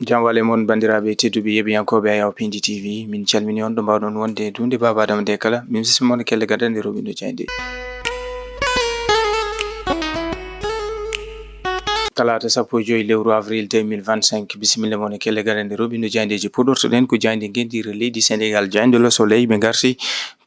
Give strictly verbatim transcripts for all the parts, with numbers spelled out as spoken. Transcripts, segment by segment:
Jam wale mon, banndiraaɓe tedduɓe yeɓiyankooɓe Ayaw Pindi T V. Min calmini on ɗo mbaawɗon wonde e duunde Baaba Adama nde kala. Min sisi mon kelle gadande roɓindo jayde. Talaata sappo e joy lewru avril deux mille vingt-cinq, bisimilla mon e kelle gadande roɓindo jayndeeji. Puɗortoɗen ko jaynde ngendiire leydi Senegal, jaynde Le Soleil. Ɓe ngarti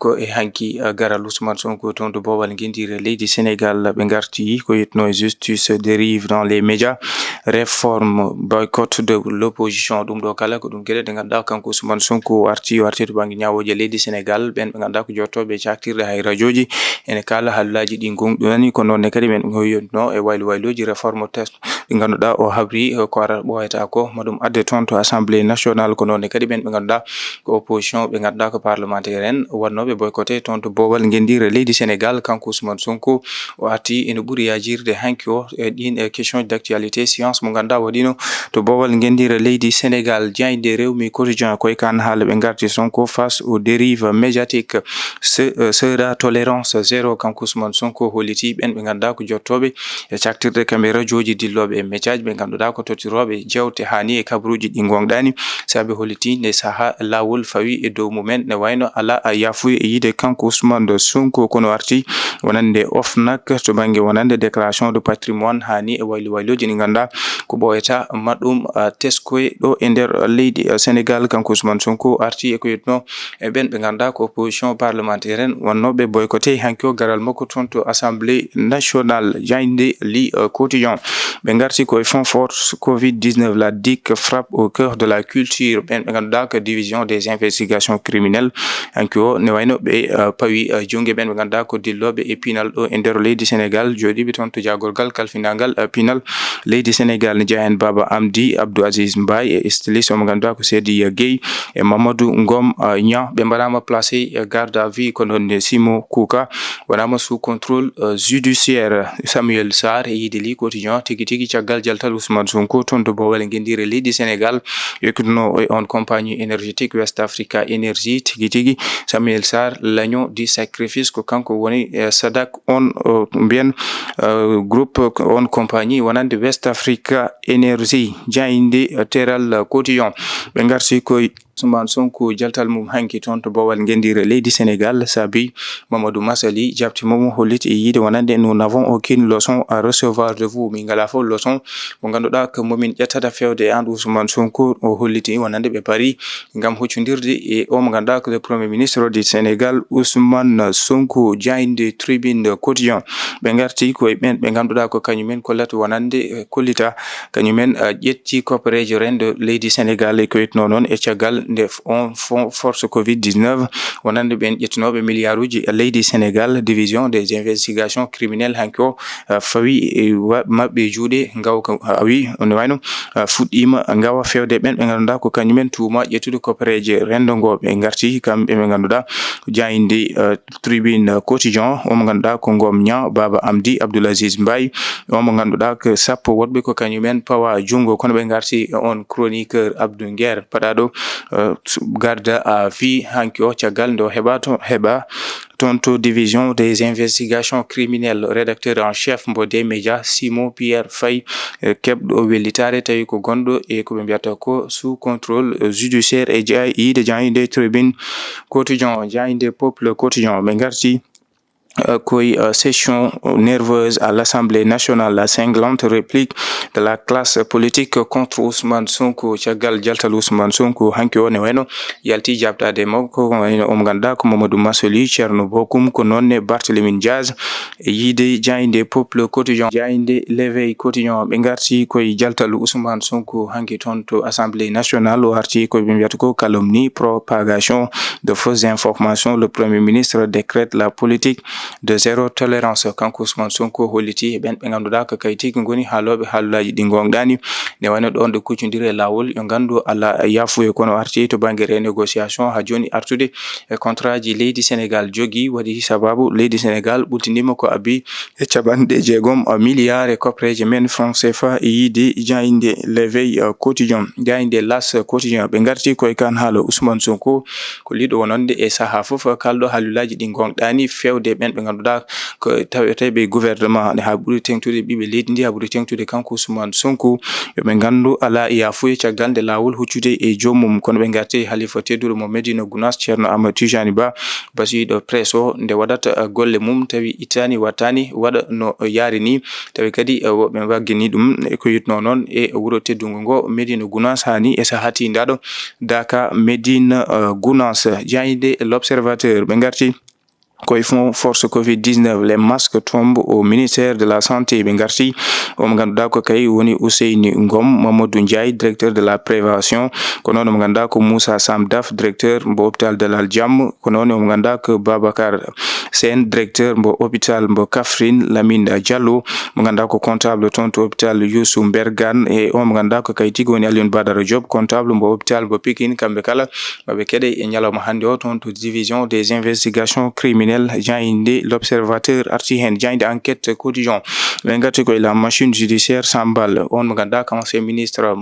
ko e hanki, uh, garal Ousmane Sonko toon to boowal ngendiire leydi Senegal. Ɓe ngarti ko yetno e justice, dérive dans les médias, réforme, boycott de l'opposition. Ɗum ɗo kala ko ɗum geɗe ɗe ngannduɗaa kanko Ousmane Sonko o arti, o arti to bannge ñaawooje leydi Senegal. Ɓeen ɓe ngannduɗaa ko jottooɓe e caktirɗe hay rajooji, ene kaala haalullaaji ɗi ngonɗinani. Ko noon ne kadi men hoyitno e waylo waylooji réforme test ɗi ngannduɗaa o habri, eh, ko ara ɓooyata ko ma ɗum adde toon to Assemblée nationale. Ko noon ne kadi ɓeen ɓe ngannduɗaa ko opposition, ɓe ngannduɗaa ko parlementaire en wonnooɓe boycotté toon to boowal ngendiire leydi Senegal. Kanko Ousmane Sonko o arti ene ɓuri yajirde hanki o e ɗiin, e question d'actualité, séance mo ngannduɗaa waɗiino to boowal ngendiire leydi Senegal. Jaynde Rewmi Quotidien koye kan haala ɓe ngarti Sonko face aux dérives médiatiques, se-, euh, sera tolérance zéro. Kanko Ousmane Sonko holliti ɓeen ɓe ngannduɗaa ko jottooɓe e caktirɗe kamɓe rajooji, dillooɓe e médiaji ɓe ngannduɗaa ko tottirooɓe jeewte haa ni e kabaruuji ɗi ngonɗaani. Sabi holliti nde sahaa laawol fawi e dow mumen, ne wayno alaa a yaafuya e yiide kanko Ousmane Sonko, kono arti wonande OFNAC to bannge wonande déclaration de patrimoine haa ni e waylo waylooji ɗi ngannduɗaa ko ɓooyata ma ɗum, ah, teskoye ɗo e nder leydi, ah, Senegal. Kanko Ousmane Sonko arti e ko yetno e ɓeen ɓe ngannduɗaa ko opposition parlementaire en wonnooɓe boycotté hanki o garal makko toon to Assemblée nationale. Jaynde li, euh, Quotidien. Ɓe ngarti ko e fond force covid dix-neuf, la DIC frappe au cœur de la culture. Ɓeen ɓe ngannduɗaa ko division des investigations criminelles. Hanki o ne wayno ɓe, euh, pawi, euh, junnge ɓeen ɓe ngannduɗaa ko dillooɓe e pinal ɗo e nder leydi Senegal, jooɗiiɓe toon to jaagorgal kalfinangal, euh, pinal leydi Senegal. Ne jeyaa heen Baba Amdi, Abdou Aziz Mbaye e styliste o mo ngannduɗaa ko Seydi Gueye e Mamadou Ngom, euh, Niang. Ɓe mbaɗaama placé, euh, garde à vue. Ko noon ne Simon Kouka wonama sous contrôle, euh, judiciaire. Samuel Sarr e yiide li Quotidien, tigi tigi caggal jaltal Ousmane Sonko toon to boowal e ngendiire leydi Senegal, yokkutuno e on compagnie énergétique West Africa Energy. Tigi tigi Samuel Sarr, l'agneau du sacrifice, ko kanko woni, eh, sadak on, o, mbiyen, eh, groupe on compagnie wonande West Africa Energy. Jaynde, eh, Teral Quotidien. Ɓe ngarti koye Ousmane Sonko jaltal mum hanki toon to boowal ngendiire leydi Senegal, sabi Mamadou Massaly, jaɓti mum holliti e yiide wonande nous n'avons aucune leçon à recevoir de vous. Min ngalaa fof leçon mo ngannduɗaa ko momin ƴettata feewde e aan Ousmane Sonko. O holliti wonande ɓe parii ngam huccondirde e o mo ngannduɗaa ko le Premier ministre du Sénégal, Ousmane Sonko. Jaynde Tribune Quotidien. Ɓe ngarti ko e ɓeen ɓe ngannduɗaa ko kañumen kollata wonande, eh, kollita kañumen, eh, ƴetti koppereeje renndo leydi Senegal e ko yetno noon e caggal nde f-, on fo-, force covid dix-neuf wonande ɓeen ƴettunooɓe miliyaaruuji e leydi Senegal. Division des investigations criminelles hanki o, eh, fawi e wa-, maɓɓe juuɗe ngaw ka, a wi, no wayno, eh, fuɗɗiima ngawa feewde ɓeen ɓe ngannduɗaa ko kañumen tuuma ƴettude koppereeje renndo ngo. Ɓe ngarti kamɓe ɓe ngannduɗaa jaayinde, eh, Tribune Quotidien, o mo ngannduɗaa ko Ngom Niang, Baba Amdi, Abdoul Aziz Mbaye, o mo ngannduɗaa ko sappo woɗɓe ko kañumen pawa junngo, kono ɓe ngarti e on chroniqueur Abdou Nguer, paɗaaɗo, eh, garde à vue hanki o, caggal nde o heɓa to, heɓa toon to division des investigations criminelles. Rédacteur en chef mbo des médias, Simon Pierre Faye, eh, keɓɗo wellitaare, tawi ko gonɗo e ko ɓe mbiyata ko sous contrôle, eh, judiciaire e jaa-, yiide jaayinde Tribune Quotidien, jaayinde Peuple Quotidien. Ɓe ngarti, eh, koye, eh, session nerveuse à l'Assemblée nationale, la sanglante réplique de la classe politique contre Ousmane Sonko. Caggal jaltal Ousmane Sonko hanki o ne wayno yalti jaabtaade makko, ko wayno o mo ngannduɗaa ko Mamadou Massaly, Thierno Bocoum, ko noon ne Barthélémy Diaz, e yiide jaayinde Peuple Quotidien, jaayinde L'Éveil Quotidien. Ɓe ngarti koye jaltal Ousmane Sonko hanki toon to Assemblée nationale. O arti ko ɓe mbiyata ko calomnie, propagation de fausses informations. Le Premier ministre décrète la politique de zéro tolérance. Kanko Ousmane Sonko holliti e ɓeen ɓe ngannduɗaa ko kayti ko ngoni haalooɓe haalullaaji ɗi ngonɗaani. Ne wayno ɗoon ɗo kuccondire e laawol, yo nganndu alaa yaafuya, kono arti to bannge renégociation haa jooni artude e contrat ji leydi Senegal jogii, waɗi sababu leydi Senegal ɓultiniima ko abbi e capanɗe jeegom milliards e koppereeje men franc C F A e yiide jaayinde L'Éveil, euh, Quotidien, jaayinde L'As Quotidien. Ɓe ngarti koye kan haala Ousmane Sonko, ko liɗo wonande e sahaa fof kalɗo haalullaaji ɗi ngonɗaani feewde ɓeen ɓe ngannduɗaa ko taweteeɓe gouvernement ne, haa ɓuri teŋtude ɓiɓɓe leydi ndi, haa ɓuri teŋtude kanko Ousmane Sonko, yo ɓe nganndu alaa yaafuya caggal nde laawol huccude e joomum. Kono ɓe ngarti halifa tedduɗo mo Medina Gounass, Ceerno Amadou Tijani Ba, basiiɗo presse o, nde waɗata, eh, golle mum, tawi ittaani, wattaani, waɗa no yaari ni. Tawi kadi, eh, woɓɓe mbaggini ɗum e ko yitno noon e wuro teddungo ngo, Medina Gounass, haa ni e sahaa tiindaaɗo Daka Medina, eh, Gounass. Jaaynde L'Observateur, ɓe ngarti koye fond force covid dix-neuf, les masques tombent au ministère de la Santé. Ɓe ngarti o mo ngannduɗaa ko kay woni Ousseyni Ngom, Mamadou Ndiaye, directeur de la prévention, ko noon mo ngannduɗaa ko Moussa Sam Daf, directeur mbo hôpital Dalal Jàmm, ko noon mo ngannduɗaa ko Babacar Sène, directeur mbo hôpital mbo Kaffrine, Lamine Diallo, mo ngannduɗaa ko comptable toon to hôpital Youssou Mbergane, e o mo ngannduɗaa ko kay tigi woni Alioune Badara Diop, comptable mbo hôpital mbo Pikine. Kamɓe kala maɓe keɗe e ñalawma hannde o toon to division des investigations criminelles, jaaynde L'Observateur arti heen, jaaynde Enquête Quotidien. Ɓe ngarti ko e la machine judiciaire Sambal, on mo ngannduɗaa ko ancien ministre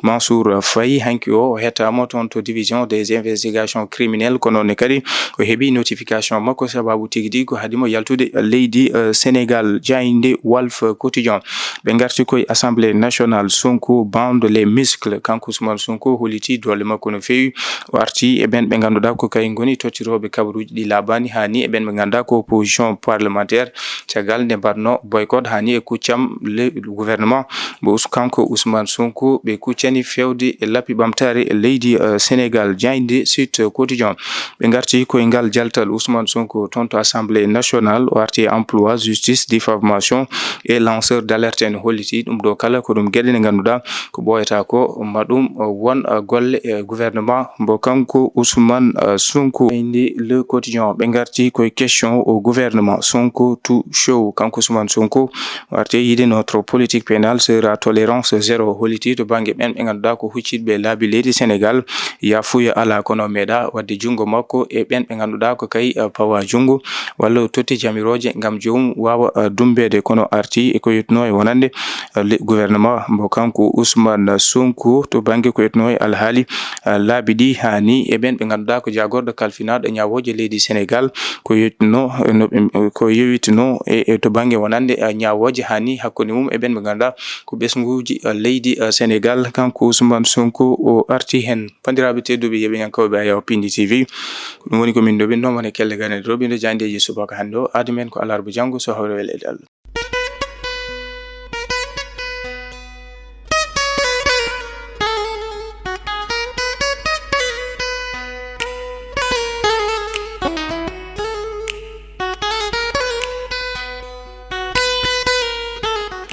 Mansour Faye, hanki o, o hettaama toon to division des investigations criminelles, kono ne kadi o heɓi notification makko, sababu tigi tigi ko haɗi mo yaltude leydi, eh, Sénégal, jaaynde Walf Quotidien. Ɓe ngarti koye Assemblée nationale, Sonko bande les muscles, kanko Ousmane Sonko holliti doole makko no feewi. O arti e ɓen ɓe ngannduɗaa ko kay ngoni tottirooɓe kabaruuji ɗi laabaani haa ni, e ɓen ɓe ngannduɗaa ko opposition parlementaire, caggal nde mbaɗno boycott haa ni e kuccam le gouvernement mbo Ous-, kanko Ousmane Sonko, ɓe kuccani feewde e lappi ɓamtaare leydi, eh, Sénégal, jaaynde Sud Quotidien. Ɓe ngarti koye ngal jaltal Ousmane Sonko toon to Assemblée nationale, o arti e emploi, justice, diffamation et lanceur d'alerte, en holliti ɗum ɗo kala ko ɗum geɗe ɗe ngannduɗaa ko ɓooyata ko ma ɗum, eh, won, eh, golle, eh, gouvernement mbo kanko Ousmane, eh, Sonko. Indi Le Quotidien, ɓe ngarti koye question au gouvernement Sonko to show. Kanko Ousmane Sonko o arti e yiide notre politique pénale sera tolérance zéro, holliti to bannge ɓen ɓe ngannduɗaa ko huccitɓe laabi leydi Sénégal, yaafuya alaa, kono meeɗa waɗde junngo makko e ɓen ɓe ngannduɗaa ko kay, eh, pawa junngo walla o totti jamirooje ngam joomum waawa, eh, dummbeede. Kono arti e ko yettuno e wonande, eh, le gouvernement mbo kanko Ousmane Sonko to bannge ko yettuno e alhaali, eh, laabi ɗi haa ni e ɓen ɓe ngannduɗaa ko jaagorɗo kalfinaaɗo ñaawooje leydi Sénégal, ko yettuno, eh, no ɓe, ko yewituno e, e to bannge wonande, eh, ñaawooje haa ni hakkunde mum e ɓen ɓe ngannduɗaa ko ɓesnguuji, eh, leydi, eh, Sénégal. Kanko Ousmane Sonko o arti heen. Banndiraaɓe tedduɓe yeeɓiyankooɓe Ayaw Pindi T V, ko ɗum woni ko min ɗoɓinno mon e kelle gane ɗoɓindo jaayndeeji subaka hannde o. Aadi men ko alarba janngo, so hawre weleede Allah.